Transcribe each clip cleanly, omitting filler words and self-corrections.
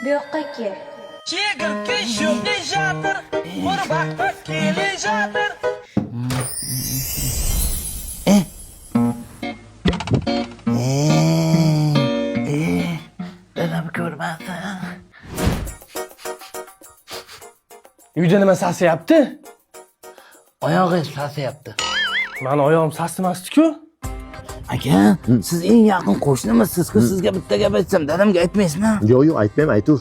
Bu yoqqa kel. Chegirtka shunday жатыр, qurbaqa kele жатыр. Dadam ko'rmasin. Uyda nima sasiyapti? Oyog'ingiz sasiyapti. Mani oyog'im sasimasdi-ku. Aka, siz eng yaqin qo'shnimisiz-ku, sizga bitta gap aytsam, dadamga aytmaysizmi? Yo'q, yo'q, aytmayman, aytur.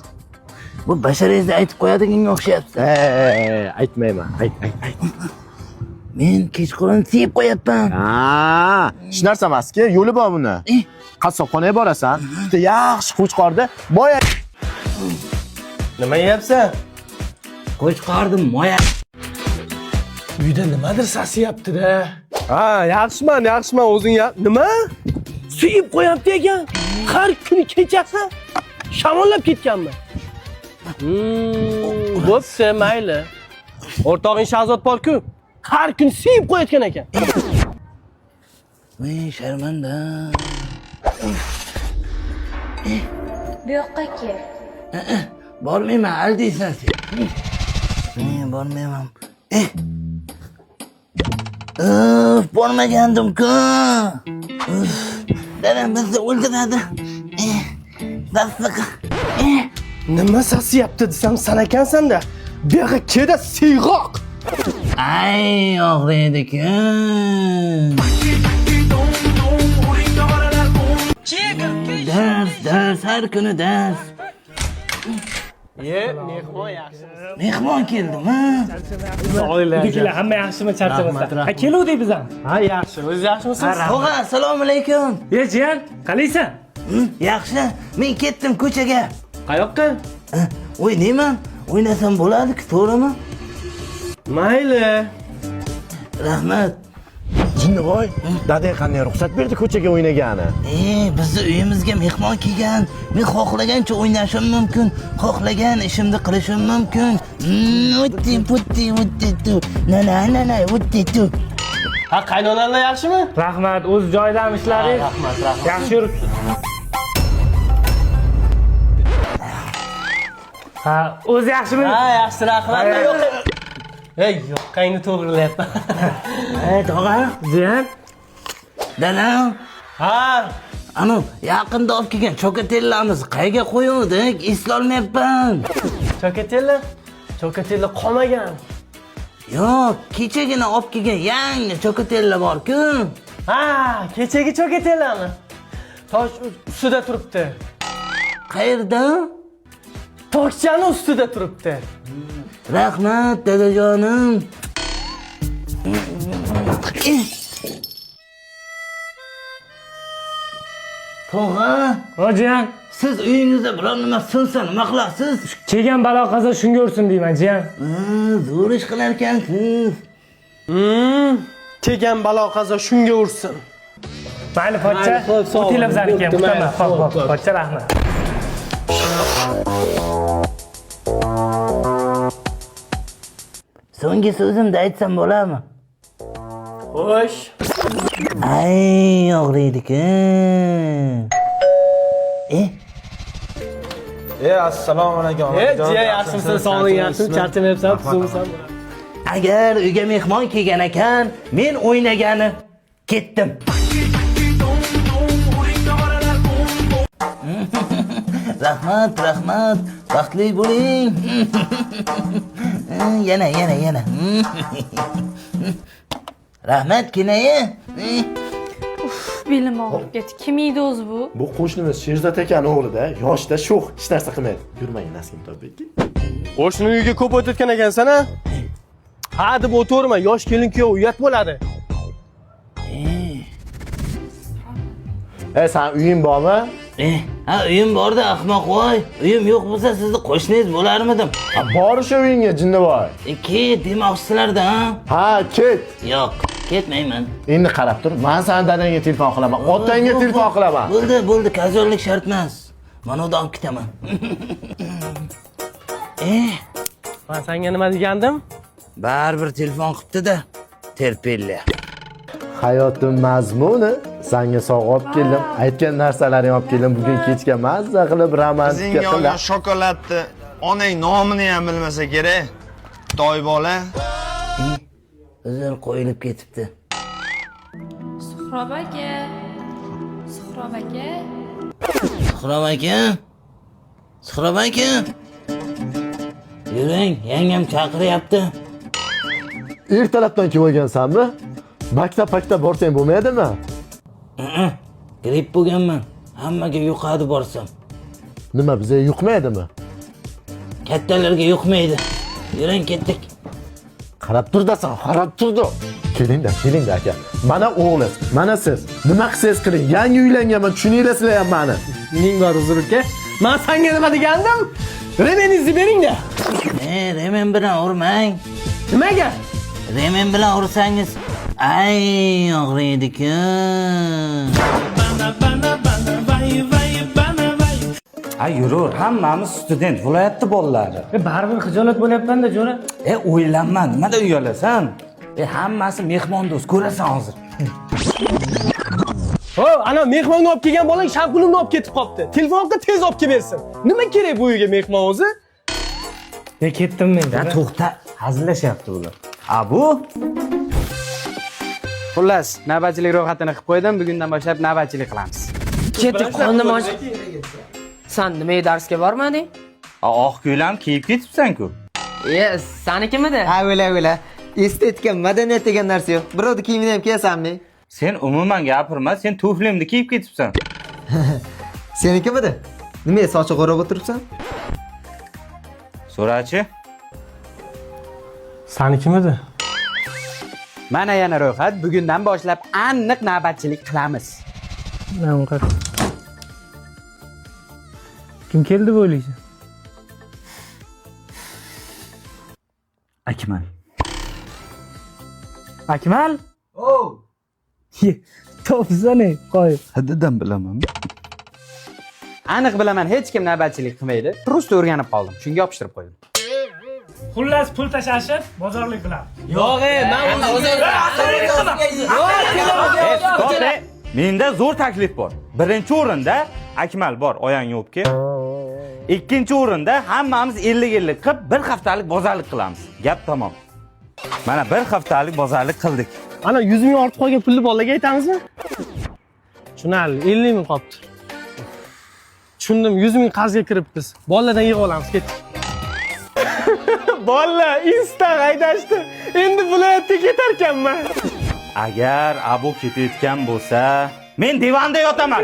Bu basharangizni aytib qo'yadiganga o'xshayapti. Aytmayman. Ayt, ayt, ayt. Men kechqurun siyib qo'yapman. Ha, hech narsa emaski, yo'li bor buni. Qassobxonaga borasan, bitta yaxshi qo'chqorda moya Nima yeyapsan? Qo'chqordim moya. Uyda nimadir sasiyapti-da. Ha, yaxshiman, yaxshiman, o'zing ya. Nima? Suyib qo'yapti ekan. Har kuni kechasi shamollab ketganman. Bo'pti, mayli. O'rtog'ing Shahzod bor-ku. Har kuni suyib qo'yayotgan ekan. Voy, sharmanda. Bu yoqqa kel. Bormayman, aldiysan sen. Bormayman. Uf, bormagandim-ku. Uf, dadam bizni o'ldiradi. Dastiq. Nima sasiyapti desam, san ekansan-da. Bu yoqqa keda siyg'oq. Ay, og'riydi-ku. Chegirtka Dars, dars, har kuni dars. Ye, mehmon yaxshimi? Mehmon keldimi? Uydagilar hamma yaxshimi, charchamasdan? Ha, keluvdik biz ham. Ha, yaxshi. O'zingiz yaxshimisiz? Tog'a, assalomu alaykum. E, jiyan, qalaysan? Yaxshi, men ketdim ko'chaga. Qayoqqa? O'ynayman. O'ynasam bo'ladi-ku, to'g'rimi? Mayli. Rahmat. Jinnivoy, dadang qanday ruxsat berdi ko'chaga o'ynagani? Bizni uyimizga mehmon kelgan. Men xohlagancha o'ynashim mumkin, xohlagan ishimni qilishim mumkin. Utti putti utti tu. Na na na na utti tu. Ha, qaynonanglar yaxshimi? Rahmat, o'z joyidami ishlaringiz? Rahmat, rahmat. Yaxshi yuribsiz. Ha, o'zi yaxshimi? Ha, yaxshi, rahmat. Yo'q. Ey, yoqqangni to'g'rilayapman. Tog'a, Jiyan, dadam, Ha, anu yaqinda olib kelgan chokatellamiz qayerga qo'yuvdik? Eslolmayapman. chokatella. Chokatella qolmagan. Yo'q, kechagina olib kelgan yangi chokatella bor-ku. Ha, kechagi chokatellami? Tosh ustida turibdi. Qayerda? Tokchani ustida turibdi. Rahmat, dadajonim. Tog'a, o jiyan, siz uyingizda biror nima sinsa nima qilasiz? kelgan balo qazo shunga ursin deyman, jiyan. Zo'r ish qilarkansiz. Kelgan balo qazo shunga ursin. Mayli, pochcha, Mayli, xo'p, sog' o'tinglar bizaniki ham, bo'pti, kutaman. mayli, Xo'p, xo'p, xo'p, pochcha, rahmat. So'nggi so'zimni aytsam bo'ladimi? Xo'sh. Ay, og'riydi-ku. Assalomu alaykum. E, jiyan yaxshimisan, sog'lig'ing yaxshimi? Charchamayapsan, tuzukmisan? Agar uyga mehmon kelgan ekan, men o'ynagani ketdim. Rahmat, rahmat. Baxtli bo'ling. Yana, yana, yana. Rahmat, kinoyi. Belim og'rib ketdi. Kim yeydi o'zi bu? Bu qo'shnimiz Sherzod akani o'g'lida, yoshda sho'x, hech narsa qilmaydi. Yurmagin, nasibim topib. Qo'shni uyiga ko'p o'tayotgan ekansan a? Ha deb o'tirma, yosh kelin kuyov uyat bo'ladi. Ey, san uying bormi? Ha, uyim borda, ahmoq voy. Uyim yo'q bo'lsa sizni qo'shningiz bo'larmidim? Ha, bor o'sha uyingga, Jinnivoy. Ket demoqchisizlarda, ha? Ha, ket. Yo'q, ketmayman. Endi qarab tur, men sani dadangga telefon qilaman, otangga telefon qilaman. Bo'ldi, bo'ldi, kazonlik shart emas. Mana uni olib ketaman. Men senga nima degandim? Baribir telefon qilibdi-da. Terpella. Hayotim mazmuni Sanga sovg'a olib keldim. Aytgan narsalaringni olib keldim. Bugun kechga mazza qilib romantika Qizingga qilib. olgan shokoladni onang nomini ham bilmasa kerak. Toy bola. Uzr, qo'yilib ketibdi. Suhrob aka. Suhrob aka. Suhrob aka. Suhrob aka. Yuring, yangam chaqiryapti. Ertalabdan kelib olgansanmi? Maktab paktab borsang bo'lmaydimi? Gripp bo'lganman. Hammaga yuqadi borsam. Nima, bizga yuqmaydimi? Kattalarga yuqmaydi. Yuring, ketdik. Qarab turdasan, qarab turdi. Kelingda, kelingda aka. Mana o'g'liz, mana siz. Nima qilsangiz qiling. Yangi uylanganman, tushuninglar sizlar ham mani. Ming bor uzr aka. Man sanga nima degandim? Remeningizni beringda. Remen bilan urmang. Nimaga? Remen bilan ursangiz ay og'riydi-ku. Ha, yurur, hammamiz student, viloyatni bolalari. Baribir xijolat bo'lyapman-da, jo'ra. O'ylanma, nimada uyalasan? Hammasi mehmondo'st, ko'rasan hozir. Ho, ana mehmonni olib kelgan bolang shampunimni olib ketib qolibdi. Telefon qil, tez olib kelib bersin. Nima kerak bu uyga mehmon o'zi? Ketdim men. Ya to'xta, hazillashyapti bular. A bu? Xullas, navbatchilik ro'yxatini qilib qo'ydim. Bugundan boshlab navbatchilik qilamiz. Ketdik, qornim och. San nimaga darsga bormading? Oq ko'ylakni kiyib ketibsan-ku. Sanikimidi? Ha, o'la o'la. Estetika, madaniyat degan narsa yo'q. Birovni kiyimini ham kiyasanmi? Sen umuman gapirma, sen tuflimni kiyib ketibsan. Senikimidi? Nimaga sochiq o'rab o'tiribsan? So'rachi. Sanikimidi? Mana yana ro'yxat. Bugundan boshlab aniq navbatchilik qilamiz. Kim keldi deb o'ylaysan? Akmal. Akmal? O. Topsana, qo'y. Hadidan bilaman. Aniq bilaman, hech kim navbatchilik qilmaydi. Prosta o'rganib qoldim. Shunga yopishtirib qo'ydim. Xullas, pul tashlashib, bozorlik qilamiz. Yo'q, men o'zim. Stop, menda zo'r taklif bor. Birinchi o'rinda Akmal bor, oyangni o'pib kel. Ikkinchi o'rinda hammamiz 50-50 qilib bir haftalik bozorlik qilamiz. Gap tamom. Mana bir haftalik bozorlik qildik. Ana 100 ming ortib qolgan pulni bolaga aytamizmi? Tushunarli, 50 ming qolibdi. Tushundim, 100 ming qarzga kiribmiz. Bolalardan yig'ib olamiz, ketdik. Bolalar insta haydashdi. Endi viloyatga ketarkanman. Agar Abu ketayotgan bo'lsa, men divanda yotaman.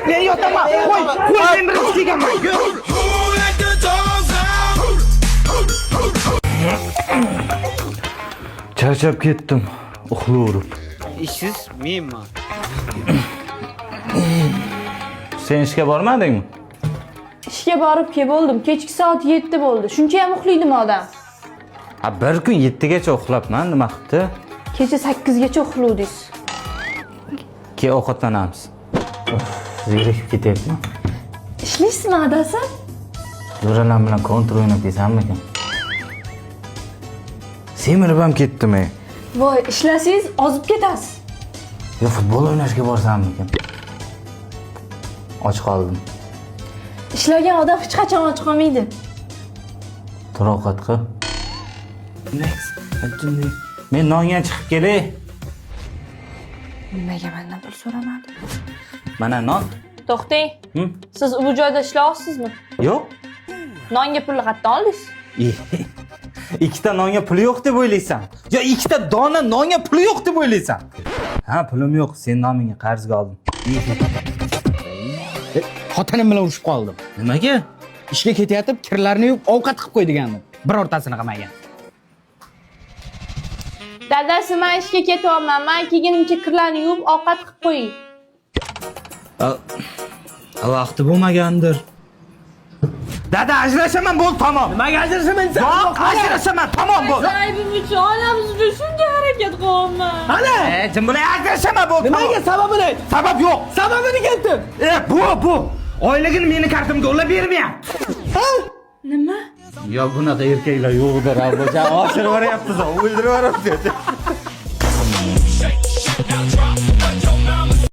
Men yotaman. Qo'y, qo'y, men birinchi kelganman. Charchab ketdim, uxlaverib. Ishsiz menman. Sen ishga bormadingmi? Ishga borib kelib bo'ldim. Kechki soat 7 bo'ldi. Shuncha ham uxlaydimi odam? Ha, bir kun 7 gacha uxlabman, nima qilibdi? Kecha 8 gacha uxluvdingiz. Keyin ovqatlanamiz. Zerikib ketyapman. Ishlaysizmi adasi? Jo'ralar bilan kontr o'ynab kelsammikan? Semirib ham ketdim. Voy, ishlasangiz ozib ketasiz. Yo futbol o'ynashga borsammikan? Och qoldim. Ishlagan odam hech qachon och qolmaydi. Tur ovqat qil. Men nonga chiqib kelay. Nimaga mendan pul so'ramadi? Mana non. To'xtang. Siz bu joyda ishlayapsizmi? Yo'q. Nonga pulni qayerdan oldingiz? Ikkita nonga puli yo'q deb o'ylaysan. Yo ikkita dona nonga puli yo'q deb o'ylaysan. Ha, pulim yo'q, sen nomingga qarzga oldim. Xotinim bilan urushib qoldim. Nimaga? Ishga ketayotib kirlarni yuvib ovqat qilib qo'y degandim. Birortasini qilmagan. Dadasi, men ishga ketyapman. Men kelgunimcha kirlarni yuvib ovqat qilib qo'ying. Vaqti bo'lmagandir. Dada, ajrashaman, bo'l, tamom. Nimaga ajrashaman sen? Yo'q, ajrashaman, tamom bo'l. Aybim uchun onamiz uchun shuncha harakat qilyapman. Ana! Jim bo'lay, ajrashaman, bo'l. Nimaga sababini ayt? Sabab yo'q. Sababini keltir. Bu. Oyligini meni kartimga ulab bermayapti. Nima? Yo bunaqa erkaklar yo'qdir, Abujon. Oshirib yuboryapsiz, o'ldirib yuboryapsiz.